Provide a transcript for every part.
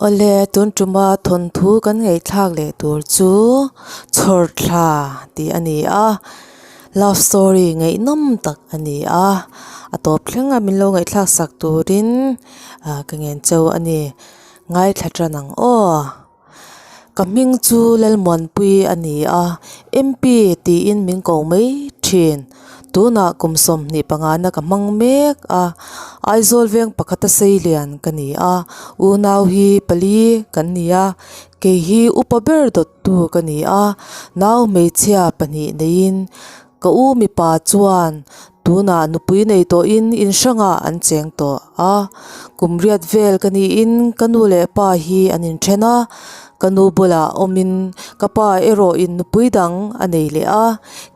Awle, tun tuma thawnthu kan ngaihthlak leh tur chu Chhawrthla tih a ni a, love story ngaihnawm tak a ni a, a tawp thleng a min lo ngaihthlak sak turin ah ka ngen cheu a ni, ngaithla tan ang aw. Ka hming chu Lalmuanpui a ni a, MP tiin min ko mai thin. Tunah kum 25 na ka hmang mek a, Aizawl veng pakhata sei lian ka ni a, unau hi pali kan ni a, kei hi upa ber dawttu ka ni a, nau hmeichhia pahnih neiin Ka u mipa chuan tunah nupui nei tawhin in hrangah an cheng tawh a, kum riat vel ka niin ka nu leh pa hi an inthen a, ka nu bulah awmin ka pa erawh in nupui dang a nei leh a,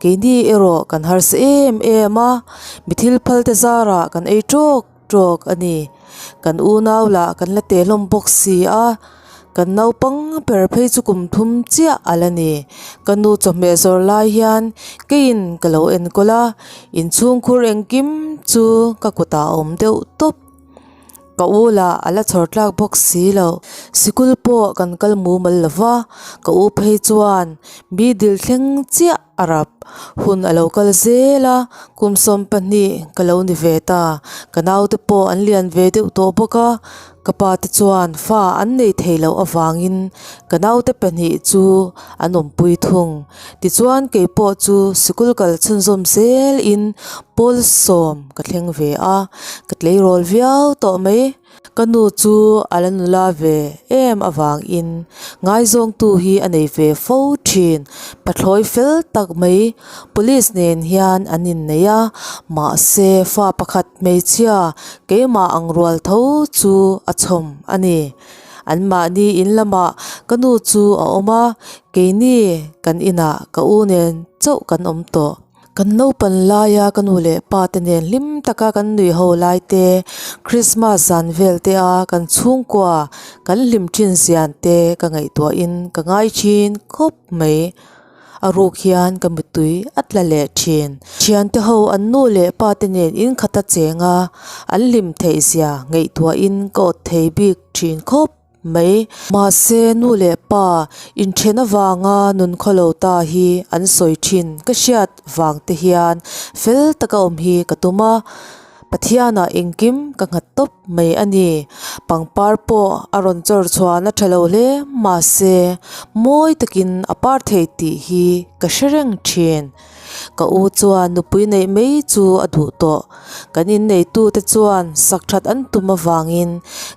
keini erawh kan harsa em em a, mi thil phal te zarah kan ei tawk tawk a ni. Kan unau lah kan la teh hlawm bawk si a, kan naupang ber phei chu kum thum chiah a la ni. Ka nu chawhmeh zawr lai hian keiin ka lo enkawl a, inchhungkhur engkim chu ka kutah a awm deuh tawp. Ka u lah a la chhawr tlak bawk si lo. Sikul pawh kan kal mumal lo va, ka u phei chuan mi dil thleng chiah a rap. Hun a lo kal zel a, kum 12 ka lo ni ve ta. Ka naute pawh an lian ve deuh tawh bawk a, ka pa te chuan fa an nei thei loh avangin ka naute pahnih chu an awmpui thung. Tichuan kei pawh chu sikul kal chhunzawm zel in pawl sawm ka thleng ve a, ka tleirawl viau tawh mai. Ka nu chu a la nula ve em avangin ngaizawngtu hi a nei ve fo thin. Pathlawi fel tak mai police nen hian an innei a, mahse fa pakhat hmeichhia keimah ang rual tho chu a chhawm a ni. Anmahni in lamah ka nu chu a awm a, keini kan inah ka u nen chauh kan awm tawh. Kan naupan laia ka nu leh pa te nen hlim taka kan nui ho lai te, Christmas zan vel te a kan chhungkua kan hlim thin zian te ka ngaihtuahin ka ngai thin khawp mai. A ruk hian ka mittui a tla leh thin. Thiante ho an nu leh pa te nen in khata cheng a, an hlim theih zia ngaihtuahin ka awt thei bik thin khawp mai. Mahse, nu leh pa inthen avanga nun khawlo ta hi an sawi thin ka hriat vang te hian fel taka awm hi ka tum a, Pathianah engkim ka nghat tawp mai a ni. Pangpar pawh a rawn chawr chhuan a tha lo hle mahse, mawi takin a par thei tih hi ka hre reng thin. Ka u chuan nupui neih mai chu a duh tawh. Kan inneitute chuan sak that an tum avangin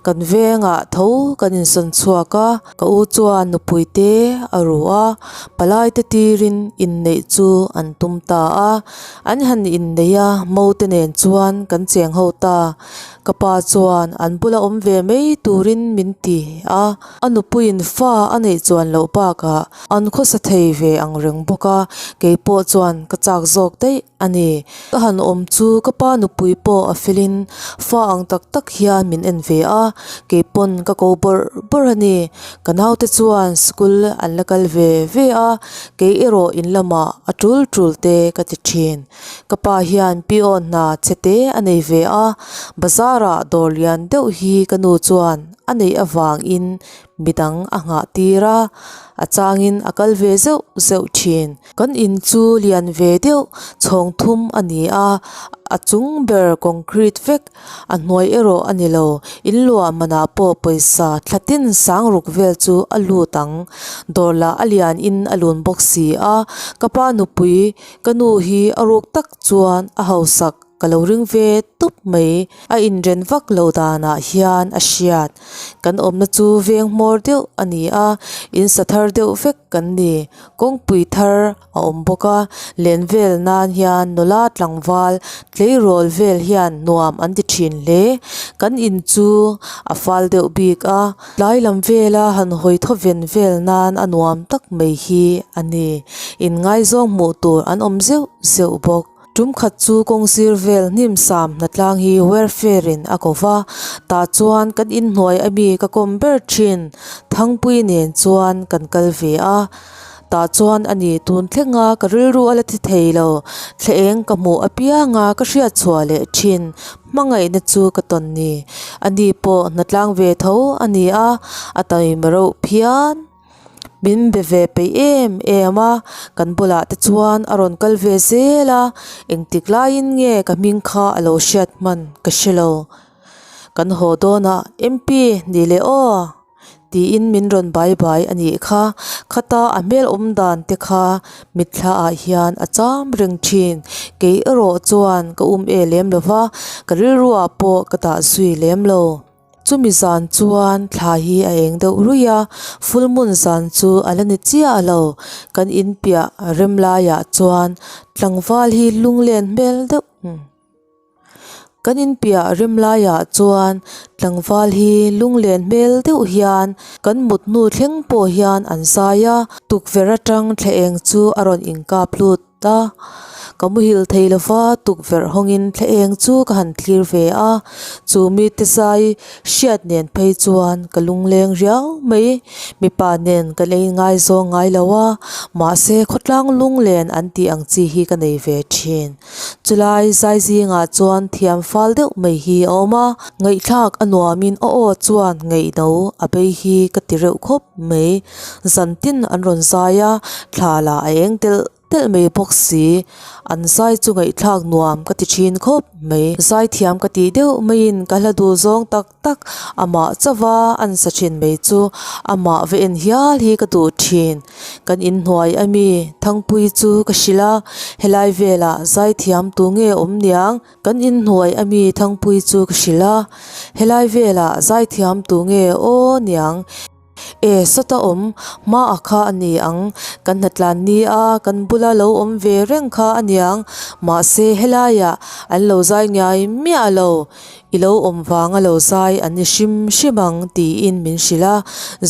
kan vengah tho kan insawn chhuak a. Ka u chuan nupui te a ru a, palaite tirin inneih chu an tum ta a. An han innei a, mote nen chuan kan cheng ho ta. Ka pa chuan an bula awm ve mai turin min ti a. A nupuiin fa a neih chuan loh bakah an khawsa thei ve ang reng bawk a, kei pawh chuan ka chak zawk daih a ni. Ka han awm chu ka pa nupui pawh a felin fa ang tak tak hian min en ve a, kei pawn ka ko bawrh bawrh a ni. Ka naute chuan school an la kal ve ve a, kei erawh in lamah a tul tul te ka ti thin. Ka pa hian peon hna chhe te a nei ve a, bazar ah dawr lian deuh hi ka nu chuan a neih avangin midang a nghah tir a, a changin a kal ve zeuh zeuh thin. Kan in chu lian ve deuh chhawng thum a ni a, a chung ber concrete vek a hnuai erawh a ni lo. In luah manah pawh pawisa thla tin sang ruk vel chu a lut ang. Dawr lah a lian in a lun bawk si a, ka pa nupui ka nu hi a ruk tak chuan a hausak. Ka lo ring ve tup mai. A inren vak lo danah hian a hriat. Kan awmna chu veng hmawr deuh a ni a, in sa thar deuh vek kan ni. Kawngpui thar a awm bawk a, len vel nan hian nula tlangval tleirawl vel hian nuam an ti thin hle. Kan in chu a fal deuh bik a, tlai lam vela han hawi thawven vel nan a nuam tak mai hi a ni. Inngaizawng hmuh tur an awm zeuh zeuh bawk. Tum khat chu kawng sir vel hnim sam hnatlang hi welfare in a ko va, tah chuan kan inhnuai ami ka kawm ber thin Thangpui nen chuan kan kal ve a. Tah chuan a ni tun thlenga ka rilru a la thi thei lo. Thla eng ka hmuh apianga ka hriat chhuah leh thin hmangaihna chu ka tawn ni. A ni pawh hnatlang ve tho a ni a, a taima reuh phian. Min be ve peih em em a, kan bulah te chuan a rawn kal ve zel a, engtik laiin nge ka hming kha a lo hriat hman ka hre lo. Kan haw dawnah MP ni leh aw tiin min rawn bai bai a nih kha, khata a hmel awm dan te kha mitthla ah hian a cham reng thin, kei erawh chuan ka um e lem lo va, ka rilru ah pawh ka dah zui lem lo. Chumi zan chuan thla hi a eng deuh ruih a, full moon zan chu a la ni chiah lo, kan in piah rem laiah chuan tlangval hi lunglen hmel deuh. Kan in piah rem laiah chuan tlangval hi lunglen hmel deuh hian kan mut hnu thleng pawh hian an zai a, tukverh atang thla eng chu a rawn inkap lut a, ka muhil thei lova tukverh hawngin thla eng chu ka han thlir ve a, chu mite zai hriat nen phei chuan ka lungleng riau mai, mipa nen ka lei ngaizawng ngai lo a, mahse khawtlang lunglen an tih ang chi hi ka nei ve thin. Chulai zai zingah chuan thiam fal deuh mai hi a awm a, ngaihthlak a nuamin a aw chuan ngaihno a bei hi ka ti reuh khawp mai. Zan tin an rawn zai a, thla lah a eng telh telh mai bawk si. An zai chu ngaihthlak nuam ka ti thin khawp mai. Zai thiam ka tih deuh maiin ka hla duh zawng tak tak amah chauha an sa thin mai chu amah va en hial hi ka duh thin. Kan inhnuai a mi Thangpui chu ka hrilh a, helai velah zaithiam tu nge awm niang? Kan inhnuai a mi Thangpui chu ka hrilh a, helai velah zaithiam tu nge aw niang? E sawta awm hma a kha a ni ang, kan hnatlan ni a kan bula lo awm ve reng kha a niang, mahse helaiah an lo zai ngai miah lo, i lo awm vanga lo zai an ni hrim hrim ang tiin min hrilh a,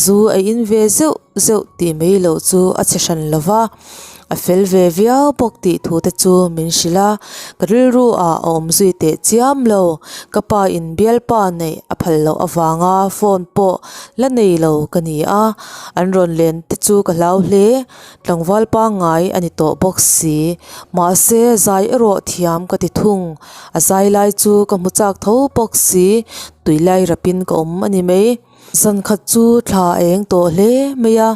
zu a in ve zeuh zeuh tih mai loh chu a che hran lo va, a fel ve viau bawk tih thu te chu min hrilh a, ka rilru ah a awm zui teh chiam lo, ka pa in bialpa neih a phal loh avanga phone pawh la nei lo ka ni a, an rawn len te chu ka hlau hle, tlangval pangngai a ni tawh bawk si, mahse zai erawh thiam ka ti thung, a zai lai chu ka hmu chak tho bawk si, tui lai rapin ka awm a ni mai. Zan khat chu thla a eng tawh hle mai a,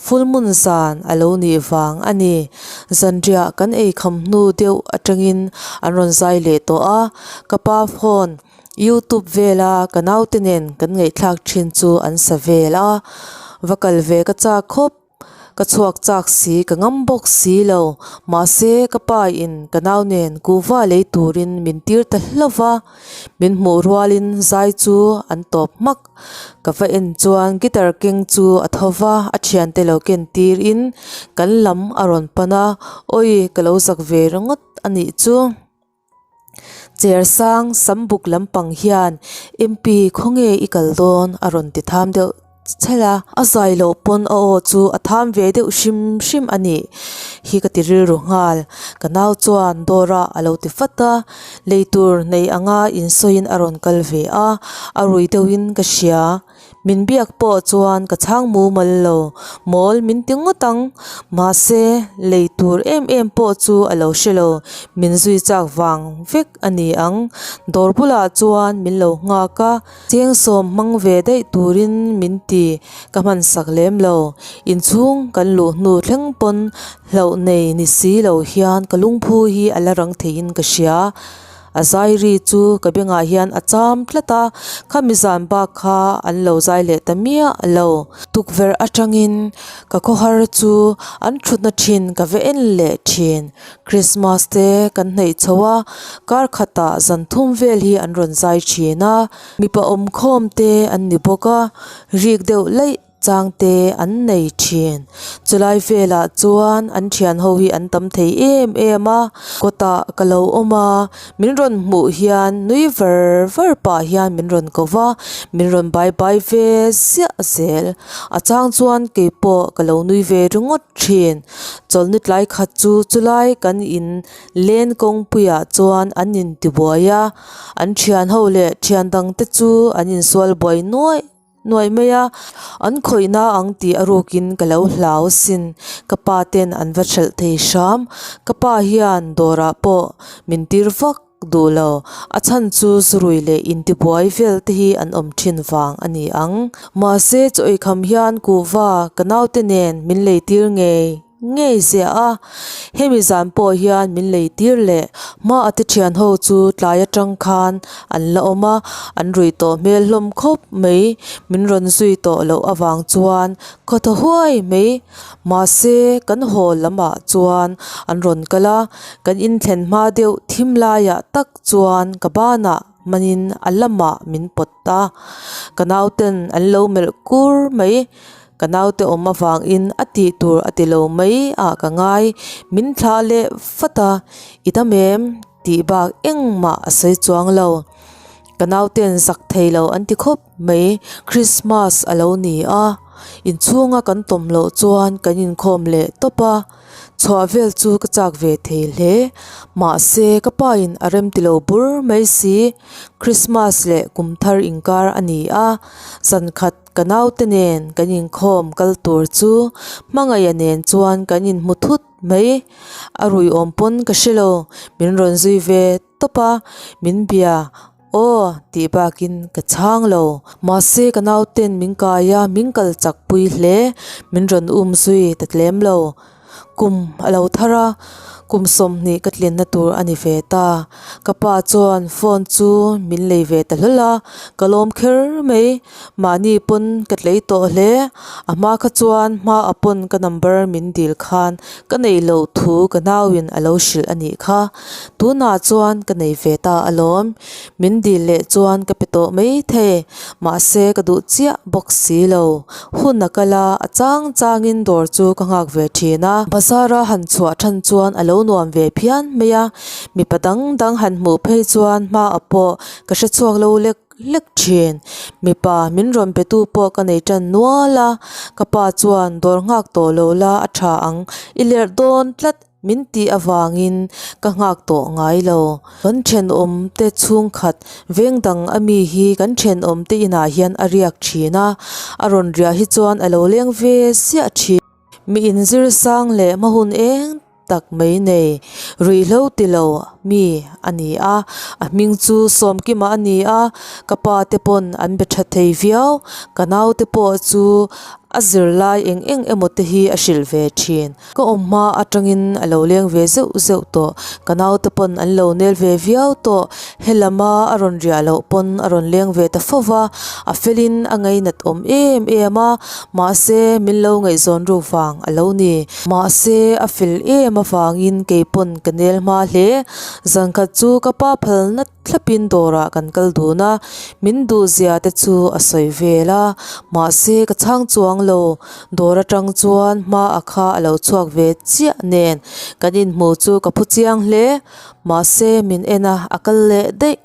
full moon zan a lo nih vang a ni. Zanriah kan ei kham hnu deuh atangin an rawn zai leh tawh a, ka pa phone youtube vela ka naute nen kan ngaihthlak thin chu an sa vel a, va kal ve ka chak khawp. Ka chhuak chak si, ka ngam bawk si lo. Mahse, ka pa in ka nau nen kuhva lei turin min tir ta hlauh va, min hmuh rualin zai chu an tawp hmak. Ka va en chuan guitar keng chu a tho va, a thiante lo ken tirin kan lam a rawn pan a, awi ka lo zak ve ringawt a nih chu. Chair sang sam buk lampang hian MP khawnge i kal dawn a rawn ti tham deuh chhelh a, a zai loh pawn a aw chu a tham ve deuh hrim hrim a nih hi ka ti rilru nghal, ka nau chuan dawr ah a lo ti vat a, lei tur nei anga insawiin a rawn kal ve a, a rui deuhin ka hria. Min biak pawh chuan ka chhang mumal lo, mawl min ti ngawt ang. Mahse, lei tur em em pawh chu a lo hre lo, min zui chak vang vek a ni ang. Dawr bulah chuan min lo nghak a, cheng sawm hmang ve daih turin min ti ka hman sak lem lo. Inchhung kan luh hnu thleng pawn hlauh nei ni si lo hian ka lungphu hi a la rang theiin ka hria. A zai ri chu ka bengah hian a cham tlat a, khami zan bak kha an lo zai leh ta miah lo. Tukverh atangin ka khawhar chu an thutna thin ka va en leh thin. Christmas te kan hnaih chho a, kar khatah zan thum vel hi an rawn zai thin a, mipa awmkhawm te an ni bawk a, rik deuh laih Changte an nei thin. Chulai velah chuan an thian ho hi an tam thei em em a, kawtah ka lo awm a, min rawn hmuh hian nui var var pah hian min rawn ko va, min rawn bai bai ve ziah zel. A chang chuan keipawh ka lo nui ve ringawt thin. Chawlhni tlai khat chu chulai kan in len kawngpuiah chuan an intibuai a, an thian ho leh thian dangte chu an insual buai nuaih. Nuaih mai a, an khawihna ang tih a rukin ka lo hlau sin. Ka pa ten an va hralh thei hram. Ka pa hian dawrah pawh min tir vak duh lo. A chhan chu zurui leh intibuai vel te hi an awm thin vang a ni ang. Mahse chaw eikham hian kuhva ka naute nen min lei tir ngei ngei ziah a. Hemi zan pawh hian min lei tir leh hma a te thian ho chu tlai atang khan an la awm a, an rui tawh hmel hlawm khawp mai. Min rawn zui tawh loh avang chuan Ka thaw huai mai. Mahse, kan haw lamah chuan an rawn kal a, kan inthlen hma deuh thim laiah tak chuan ka banah manin a lamah min pawt ta. Ka nauten an lo melh kur mai. Ka naute awm avangin a tih tur a ti lo mai ah ka ngai. Min thlah leh vat a, I dam em? tih bak engmah a sawi chuang lo. Ka nauten zak thei lo an ti khawp mai. Christmas a lo ni a, inchhunga kan tawm loh chuan kan inkhawm leh tawp a, chhuah vel chu ka chak ve thei hle. Mahse ka pa in a rem ti lo bur mai si. Christmas leh kum thar inkar a ni a, zan khat ka naute nen kan inkhawm kal tur chu hmangaih nen chuan kan inhmu thut mai. A rui awm pawn ka hre lo, min rawn zui ve tawp a, min bia aw tih bakin ka chhang lo. Mahse ka nauten min kai a, min kal chak pui hle, min rawn um zui ta tlem lo. Kum a lo thar a, kum 20 ka tlinna tur a ni ve ta. Ka pa chuan phone chu min lei ve ta hlawl a, ka lawm kher mai. Mahni pawn ka tlei tawh hle, a hma kha chuan hma a pawn ka number min dil khan ka neih loh thu ka nauin a lo hrilh a nih kha. Tunah chuan ka nei ve ta alawm, min dil leh chuan ka pe tawh mai thei, mahse ka duh chiah bawk si lo. Hun a kal a, a chang changin dawr chu ka nghak ve thin a. Bazar a han chhuah than chuan a lo nuam ve phian mai a, mipa dang dang han hmuh phei chuan hma a pawh ka hre chhuak lo lek lek thin. Mipa min rawn pe tu pawh ka nei tan nual a, ka pa chuan dawr nghak tawh lo la a tha ang, i lerh dawn tlat min tih avangin ka nghak tawh ngai lo. Kan thenawm te chhungkhat veng dang a mi hi kan thenawm te inah hian a riak thin a, a rawn riah hi chuan a lo leng ve ziah thin. Mi inzir sang leh hma hun eng tak mai nei ruihhlo ti lo mi a ni a, a hming chu Sawmkima a ni a, ka pa te pawn an be tha thei viau, ka naute pawh chu a zirlai eng eng emaw te hi a hrilh ve thin, ka awm hma atangin a lo leng ve zeuh zeuh tawh, ka naute pawn an lo nel ve viau tawh, helama a rawn riah loh pawn a rawn leng ve ta fo va, a felin a ngainat awm em em a, mahse min lo ngaihzawn ruk vang a lo ni. Mahse, a fel em avangin kei pawn ka nel hma hle. Zankhat chu ka pa phal nat thlapin dawrah kan kal dun a, min duhzia te chu a sawi vel a. Mahse, ka chhang chuang lo. Dawr atang chuan hma a kha a lo chhuak ve chiah nen kan inhmuh chu ka phu chiang hle. Mahse, min en a, a kal leh daih.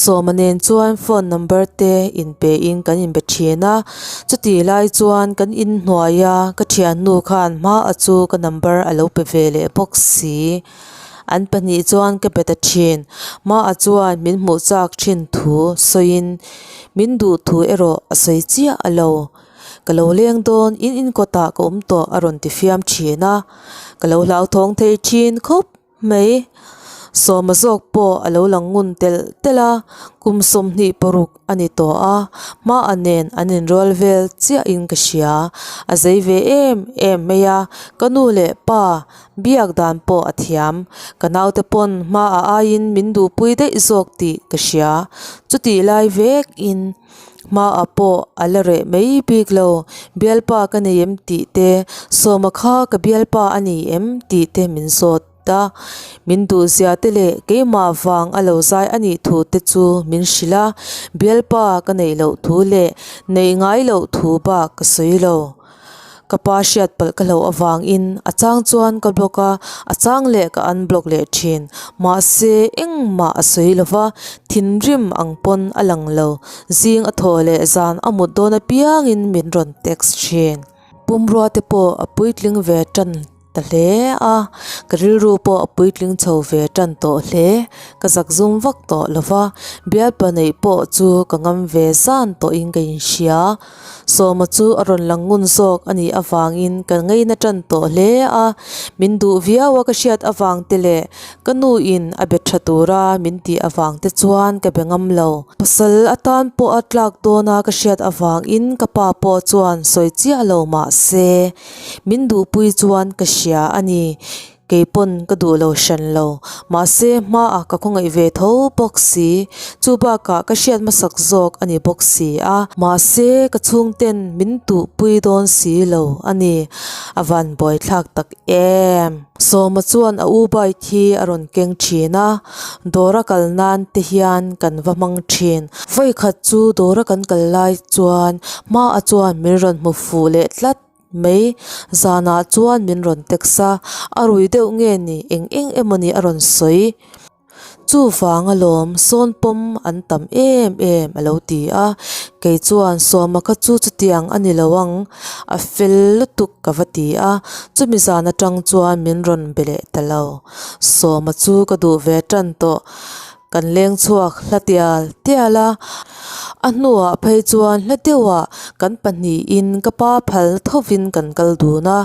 Sawma nen chuan phone number te inpe in kan inbe thin a, chutih lai chuan kan inhnuai a ka thiannu khan hma a chu ka number a lo pe ve leh bawk si. An pahnih chuan ka be ta thin, hma a chuan min hmuh chak thin thu sawiin min duh thu erawh a sawi chiah a lo. Ka lo leng dawn in inkawtah ka awm tawh a rawn ti fiam thin a, ka lo hlauthawng thei thin khawp. Mai sawma zawk pawh a lo lang ngun telh telh a, kum 26 a ni tawh a, hmaah nen an inrual vel chiahin ka hria. A zei ve em em mai a, ka nu leh pa biak dan pawh a thiam. Ka naute pawn hmaah aiin min duhpui daih zawk tih ka hria. Chutih lai vekin. Hmaah pawh a la reh mai bik lo, bialpa ka nei em tih te, Sawma kha ka bialpa a ni em tih te min zawt a, min duhzia te leh keimah vang a lo zai a nih thu te chu min hrilh a, bialpa ka neih loh thu leh neih ngai loh thu bak ka sawi lo. Ka pa hriat palh ka hlauh avangin a chang chuan ka block a, a chang leh ka unblock leh thin. Mahse, engmah a sawi lo va, thinrim ang pawn a lang lo. Zing a thawh leh zan a mut dawn apiangin min rawn text thin. Pumrua te pawh a puitling ve tan. ta hle a, ka rilru pawh a puitling chho ve tan tawh hle. Ka zak zum vak tawh lo va, bialpa neih pawh chu ka ngam ve zan tawhin ka inhria. Sawma chu a rawn lang ngun zawk a nih avangin ka ngaina tan tawh hle a, min duh viau a ka hriat avang te leh ka nu in a be tha tura min tih avang te chuan ka be ngam lo. Pasal atan pawh a tlak dawn a ka hriat avangin ka pa pawh chuan sawi chiah lo mah se min duhpui chuan ka hria a ni. Kei pawn ka duh lo hran lo, mahse hmaah ka khawngaih ve tho bawk si, chu bakah ka hriat hmasak zawk a ni bawk si a, mahse ka chhungten min tuhpui dawn si lo a ni, a van buaithlak tak em. Sawma chuan a u bike hi a rawn keng thin a, dawra kal nan te hian kan va hmang thin. Vawikhat chu dawra kan kal lai chuan hmaah chuan min rawn hmu fuh leh tlat. Mai, zanah chuan min rawn text a, a rui deuh nge ni eng eng emaw ni a rawn sawi. Chuvang alawm sawn pawm an tam em em a lo ti a, kei chuan Sawma kha chu chutiang a ni lo ang, a fel lutuk ka va ti a, chumi zan atang chuan min rawn be leh ta lo. Sawma chu ka duh ve tan tawh. Kan leng chhuak hla tial tial a, a hnuah phei chuan hla deuhah kan pahnihin ka pa phalna thovin kan kal dun a,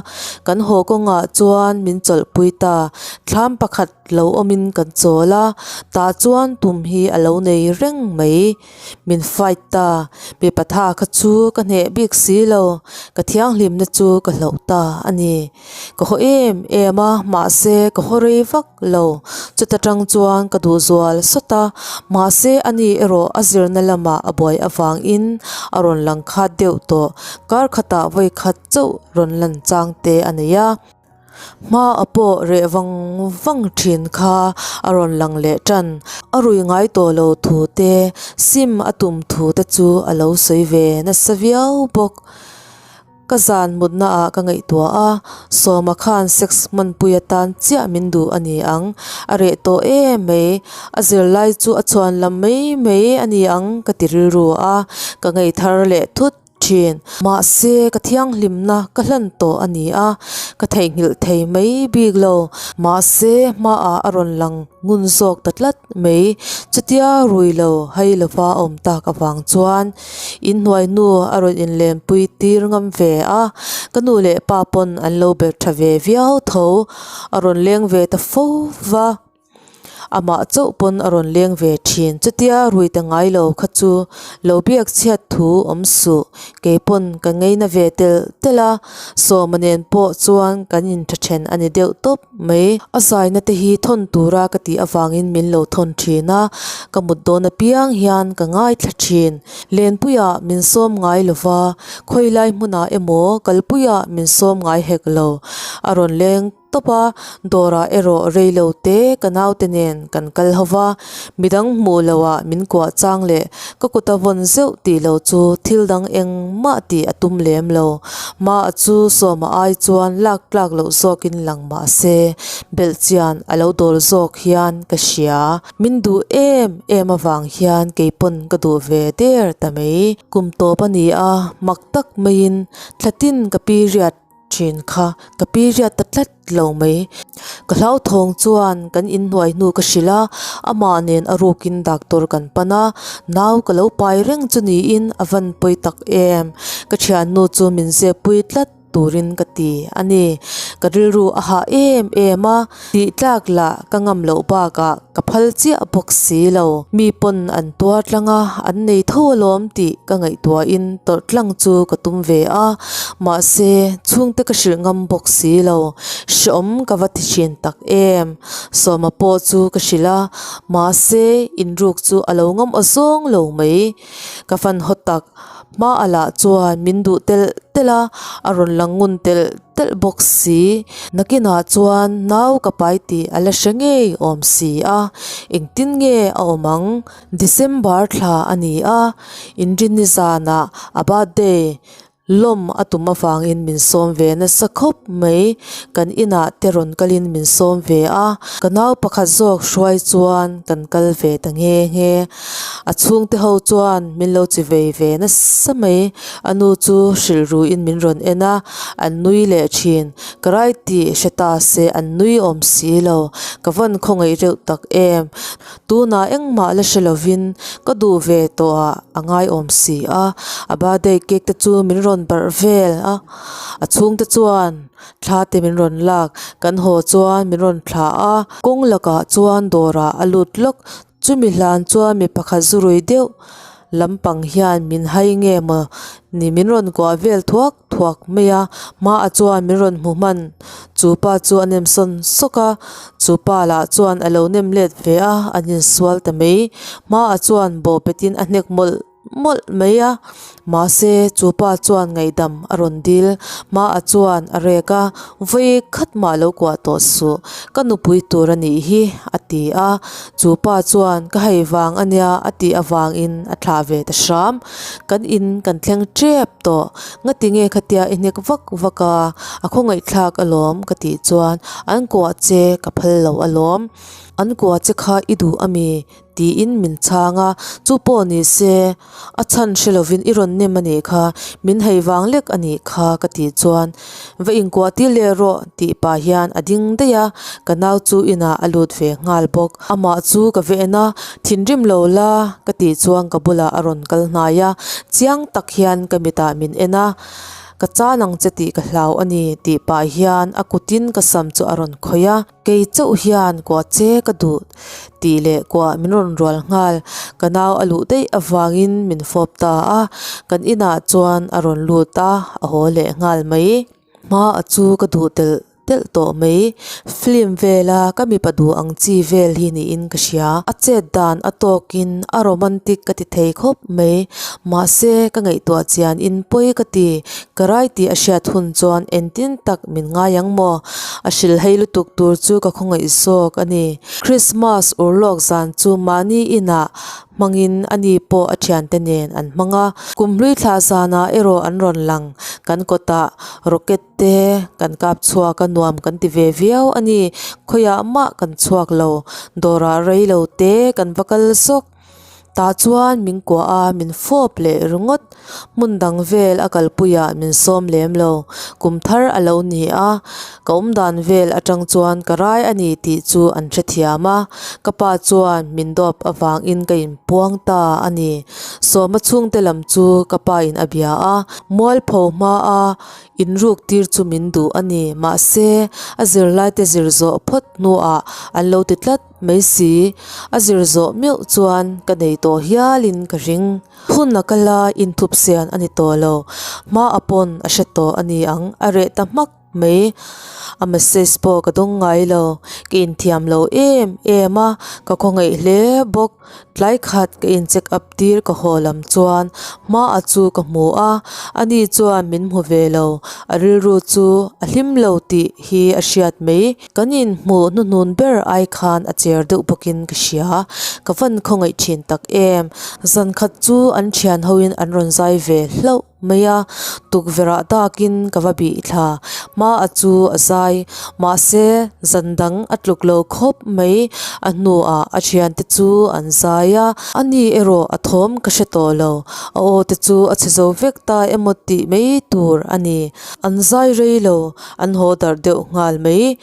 kan haw kawngah chuan min chawlhpui ta, thlam pakhat lo awmin kan chawl a, tah chuan tum hi a lo nei reng mai, min fight ta, mipa tha kha chu ka hneh bik si lo, ka thianghlimna chu ka hloh ta a ni. Ka haw em em a, mahse ka haw rei vak lo. Chuta tang chuan ka duh zual sawt a, mahse ani erawh a zirna lamah a buai avangin a rawn lang khat deuh tawh. Kar khatah vawi khat chauh rawn lan chang te a nei a. Hmaah pawh reh vang vang thin kha a rawn lang leh tan. A rui ngai tawh lo thu te, sim a tum thu te chu a lo sawi ve nasa viau bawk. Ka zan mutna ah ka ngaihtuah a, Sawma khan sex hmanpui atan chiah min duh a ni ang, a reh tawh em mai, a zirlai chu a chhuan lam mai mai a ni ang ka ti rilru a, ka ngaihthar leh thut thin. Mahse ka thianghlimna ka hlan tawh a ni a, ka theihnghilh thei mai bik lo, mahse hmaah a rawn lang ngun zawk ta tlat mai, chutia rui lo hai lova a awm tak avang chuan Inhnuai nu a rawn inlenpui tir ngam ve a, ka nu leh pa pawn an lo ber tha ve viau tho, a rawn leng ve ta fo va, amah chauh pawn a rawn leng ve thin, chutia rui ta ngai lo kha chu lo biak chhiat thu awm suh, kei pawn ka ngeina ve telh telh a, Sawma nen pawh chuan kan intha then a ni deuh tawp mai. A zaina te hi thawn tura ka tih avangin min lo thawn thin a, ka mut dawn apiang hian ka ngaithla thin. Lenpuiah min sawm ngai lo va, khawilai hmunah emaw kalpuiah min sawm ngai hek lo. A rawn leng tawp a, dawrah erawh rei lo te ka naute nen kan kal ho va, midang hmuh loah min kuah chang leh ka kut a vawn zeuh tih lo chu thil dang engmah tih a tum lem lo. Hmaah chu sawma ai chuan lak tlak loh zawkin lang mah se, belhchian a lo dawl zawk hian ka hria. Min duh em em avang hian kei pawn ka duh ve der ta mai. Kum tawp a ni a, mak tak maiin thlatin ka period thin kha ka period ta tlat lo mai. Ka hlauthawng chuan kan inhnuai hnu ka hrilh a, amah nen a rukin doctor kan pan a, nau ka lo pai reng chu niin a van pawi tak em. Ka thiannu chu min zep pui tlat turin ka ti a ni. Ka rilru a hah em em a, tih tlak lah ka ngam loh bakah ka phal chiah bawk si lo. Mi pawn an tuar tlang a, an nei tho alawm tih ka ngaihtuahin tawrh tlang chu ka tum ve a, mahse chhungte ka hrilh ngam bawk si lo. Hreawm ka va ti thin tak em? Sawma pawh chu ka hrilh a, mahse inruk chu a lo ngam aw zawng lo mai. Ka fan haw tak, hma a lah chuan min duh telh telh a, a rawn lang ngun telh telh bawk si. Nakinah chuan nau ka pai tih a la hre ngei awm si a, engtin nge a awm ang? December thla a ni a, Inrinni zanah a birthday. Lawm a tum avangin min sawm ve nasa khawp mai. Kan inah te rawn kalin min sawm ve a, ka nau pakhat zawk hruai chuan kan kal ve ta nghe nghe. A chhungte ho chuan min lo chi vei ve nasa mai. A nu chu hrilh ruin min rawn en a, an nui leh thin. Ka rai tih hre ta se an nui awm si lo. Ka vawn khawngaih reuh tak em. Tunah engmah la hre lovin ka duh ve tawh ah a ngaiawm si a, a birthday cake te chu min rawn barh vel a, a chhungte chuan thla te min rawn lak, kan haw chuan min rawn thlah a, kawng lakah chuan dawrah a lut lawk, chumi hlan chuan mi pakhat zu rui deuh lampang hian min hai nge maw ni min rawn kuah vel thuak. Thuak mai a, hmaah chuan min rawn hmu hman. Chu pa chu a nem sawn sawk a, chu pa lah chuan a lo nem let ve a, an insual ta mai. Hmaah chuan bawhpetin a hnek mawlh mawlh mai a, mahse chu pa chuan ngaihdam a rawn dil. Hmaah chuan a rek a, Vawi khat mah lo kuah tawh suh, ka nupui tur a nih hi, a ti a. Chu pa chuan ka hei vang a nia a tih avangin a thlah ve ta hram. Kan in kan thleng tep tawh. Ngati nge khatia i hnek vak vak a, a khawngaihthlak alawm ka tih chuan an kuah che ka phal lo alawm. An kuah che kha i duh ami? tiin min chhang a, chu pawh ni se a chhan hre lovin i rawn nem anih kha, min hei vang lek anih kha ka tih chuan va inkuah tir leh rawh tih pah hian a ding daih a, ka nau chu inah a lut ve nghal bawk. Amah chu ka va en a, thinrim lo la ka tih chuan ka bulah a rawn kal hnai a, chiang tak hian ka mitah min en a, ka chan ang che tih ka hlau a ni tih pah hian a kutin ka sam chu a rawn khawih a, kei chauh hian kuah che ka duh tih leh kuah min rawn rual nghal, ka nau a luh daih avangin min fawp ta a, kan inah chuan a rawn lut a, a haw leh nghal mai. Hma a chu ka duh telh telh tawh mai. Film vela ka mipa duh ang chi vel hi niin ka hria. A chet dan a tawkin a romantic ka ti thei khawp mai. Mahse ka ngaihtuah chian in pawi ka ti. Ka rai tih a hriat hun chuan engtin tak min ngai ang maw? A hrilhhei lutuk tur chu ka khawngaih zawk a ni. Christmas urlawk zan chu mahni inah hmangin ani pawh a thiante nen an hmang a. Kumhlui thlah zanah erawh an rawn lang. Kan kawtah rocket te kan kap chhuak a nuam kan ti ve viau a ni. Khawiah mah kan chhuak lo. Dawrah rei lo te kan va kal zawk. Tah chuan min kuah a, min fawp leh ringawt. Hmun dang vel a kalpuiah min sawm lem lo. Kum thar a lo ni a, ka awmdan vel atang chuan ka rai a ni tih chu an hrethiam a. Ka pa chuan min dawp avangin ka inpuang ta a ni. Sawma chhungte lam chu ka pa in a bia a, mualpho hma a inruk tir chu min duh a ni. Mahse, a zirlaite zir zawh phawt hnuah an lo ti tlat mai si. A zir zawh meuh chuan ka nei tawh hialin ka ring. Hun a kal a, inthup sian a ni tawh lo. Hma a pawn a hre tawh a ni ang, a reh ta hmak mai. A message pawh ka dawng ngai lo. Ka inthiam lo em em a, ka khawngaih hle bawk. Tlai khat ka in check up tir ka haw lam chuan hma a chu ka hmu a, ani chuan min hmu ve lo. A rilru chu a hlim lo tih hi a hriat mai. Kan inhmuh hnuhnun ber ai khan a cher deuh bawkin ka hria. Ka van khawngaih thin tak em. Zan khat chu an thian hoin an rawn zai ve hlauh mai a, tukverh ah dakin ka va bih thla. Hma a chu a zai. Mahse zan dang a tluk lo khawp mai. A hnuah a thiante chu an zai a. Ani erawh a thawm ka hre tawh lo. A aw te chu a chhe zo vek ta emaw tih mai tur a ni. An zai rei lo. An haw darh deuh nghal mai.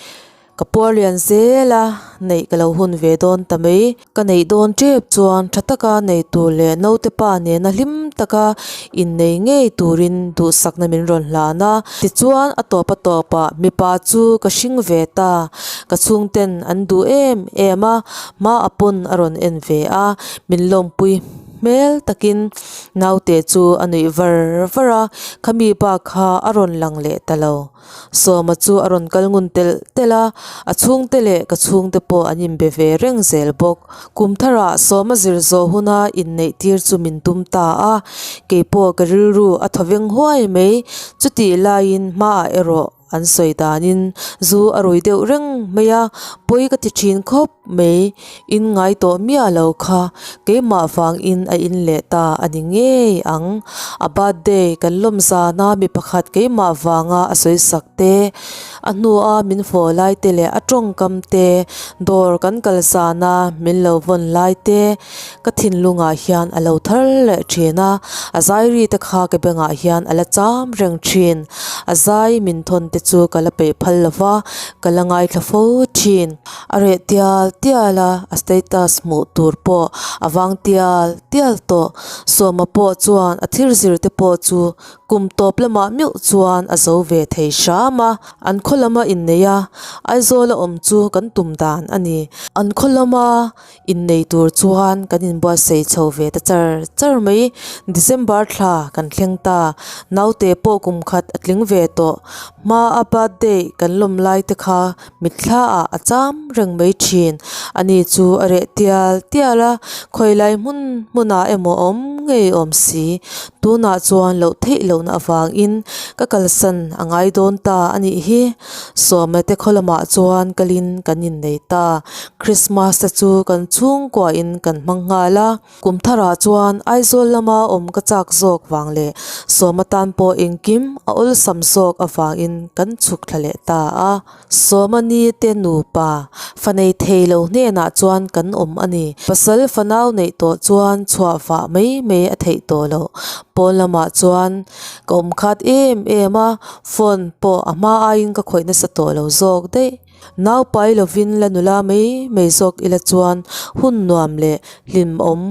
Ka puar lian zel a, neih ka lo hun ve dawn ta mai. Ka neih dawn tep chuan tha taka nei tur leh naute pa nena hlim taka innei ngei turin duhsakna min rawn hlan a. Tichuan a tawp a tawpah mipa chu ka hring ve ta. Ka chhungten an duh em em a, hma a pawn a rawn en ve a, min lawmpui hmel takin naute chu a nuih var var a, khami pa kha a rawn lang leh ta lo. Sawma chu a rawn kal ngun telh telh a, a chhungte leh ka chhungte pawh an inbe ve reng zel bawk. Kum tharah Sawma zir zawh huna inneih tir chu min tum ta a, keipawh ka rilru a thaw veng huai mai. Chutih laiin hmaah erawh. an sawi danin zu a rui deuh reng mai a, pawi ka ti thin khawp mai. In ngai tawh miah lo kha keimah vangin a in leh ta a ni ngei ang. A birthday kan lawm zana mi pakhat keimah vanga a sawi sak te, a hnua min fawh lai te leh a tawngkam te, dawr kan kal zana min lo vawn lai te ka thinlungah hian a lo thar leh thin a, a zai ri te kha ka bengah hian a la cham reng thin. A zai min thawn te chu ka la peih phal lo va, ka la ngaithla fo thin. A reh tial tial a, a status hmuh tur pawh a vang tial tial tawh. Sawma pawh chuan a thil zir te pawh chu kum tawp lamah meuh chuan a zo ve thei hram a. An khaw lama innei a, Aizawl a awm chu kan tum dan a ni. An khaw lama innei tur chuan kan inbuatsaih chho ve ta char char mai. December thla kan thleng ta, naute pawh kum khat a tling ve tawh. Hma a birthday kan lawm lai te kha Mitthla ah a cham reng mai thin. Ani chu a reh tial tial a, khawilai hmun hmunah emaw a awm ngei awm si. Tunah chuan loh theih lohna avangin ka kalsan a ngai dawn ta a nih hi. Sawma te khaw lamah chuan kalin kan innei ta. Christmas te chu kan chhungkuain kan hmang nghal a. Kum tharah chuan Aizawl lama awm ka chak zawk vang leh Sawma tan pawh engkim a awlsam zawk avangin kan chhuk thla leh ta a. Sawma ni te nupa fa nei thei lo hnenah chuan kan awm a ni. Pasal fanau neih tawh chuan chhuah vah mai mai a theih tawh loh. Pawn lamah chuan ka awm khat em em a, phone pawh a hma aiin ka khawih nasa tawh lo zawk daih. Nau pai lovin la nula mai mai zawk ila chuan hun nuam leh hlimawm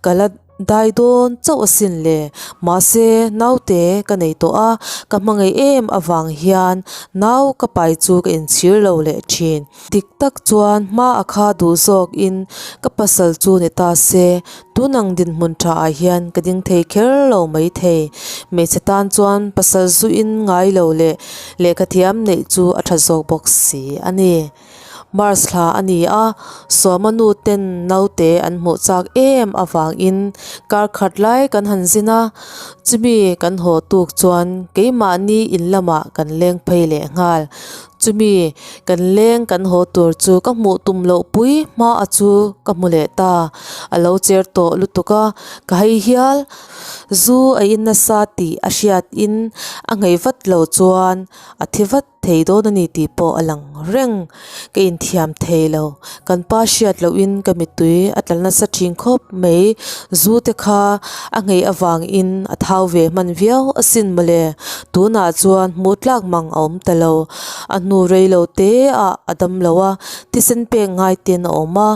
ka la dai dawn chauh asin le. Mahse, naute ka nei tawh a, ka hmangaih em avang hian nau ka pai chu ka inchhir lo leh thin. Dik tak chuan hma a kha duh zawkin ka pasal chu ni ta se, tunang dinhmun tha ah hian ka ding thei kher lo mai thei. Hmeichhe tan chuan pasal zuin ngai lo leh Lehkha thiam neih chu a tha zawk bawk si a ni. Mars thla a ni a, Sawma nu ten naute an hmuh chak em avangin kar khat lai kan han zin a, chumi kan haw tuk chuan keimahni in lamah kan leng phei leh nghal. Chumi kan leng kan haw tur chu ka hmuh tum loh pui hma a chu ka hmu leh ta. A lo cher tawh lutuk a, ka hei hial. Zu a in nasa tih a hriatin a ngei vat lo chuan a thi vat thei dawn a ni tih pawh a lang reng. Ka inthiam thei lo, kan pa hriat lohin ka mittui a tla nasa thin khawp mai. Zu te kha a ngei avangin a thau ve hman viau asin mawle. Tunah chuan hmuh tlak mang a awm ta lo. A hnu rei lo te ah a dam lo a, thisen pek ngai ten a awm a,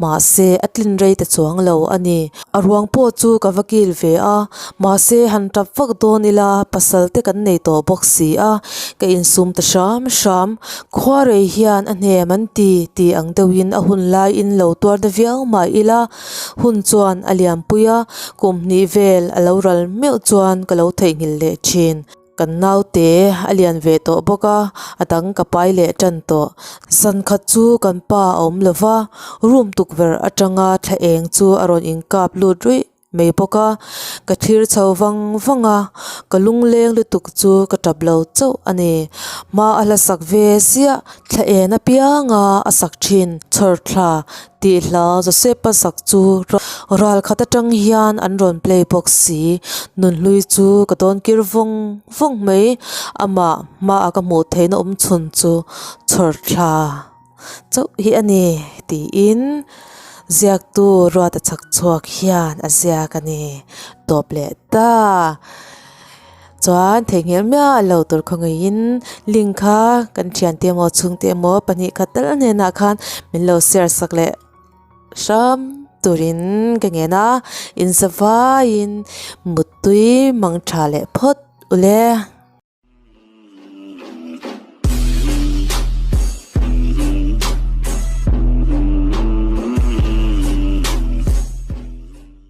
mahse a tlin rei ta chuang lo a ni. A ruang pawh chu ka va kil ve a, mahse han tap vak dawn ila pasal te kan nei tawh bawk si a, ka insum ta hram hram. Khua rei hian a hnem an ti tih ang deuhin a hun laiin lo tuar na viau mah ila, hun chuan a lianpui a, kum hnih vel a lo ral meuh chuan ka lo theihnghilh leh thin. Kan naute a lian ve tawh bawk a, a dang ka pai leh tan tawh. Zan khat chu kan pa a awm lo va, room tukverh atanga thla eng chu a rawn inkap lut ruih mai bawk a. Ka thlir chho vang vang a, ka lungleng lutuk chu ka tap lo chauh a ni. Hma a hla sak ve ziah, thla en apianga a sak thin chhawrthla Tih hla Josepa sak chu ral khat atang hian an rawn play bawk si. Nunhlui chu ka dawn kir vawng vawng mai. Amah hmaah ka hmuh theihna awm chhun chu chhawr thla chauh hi a ni tiin ziaktu Ruata chhak chhuak hian a ziak a ni. Tawp leh ta. Chuan theihnghilh miah lo tur khawngaihin link kha kan thiante emaw chhungte emaw pahnih khat tal hnenah khan min lo share sak leh hram turin ka ngen a in zavaiin muttui mang tha leh phawt ule.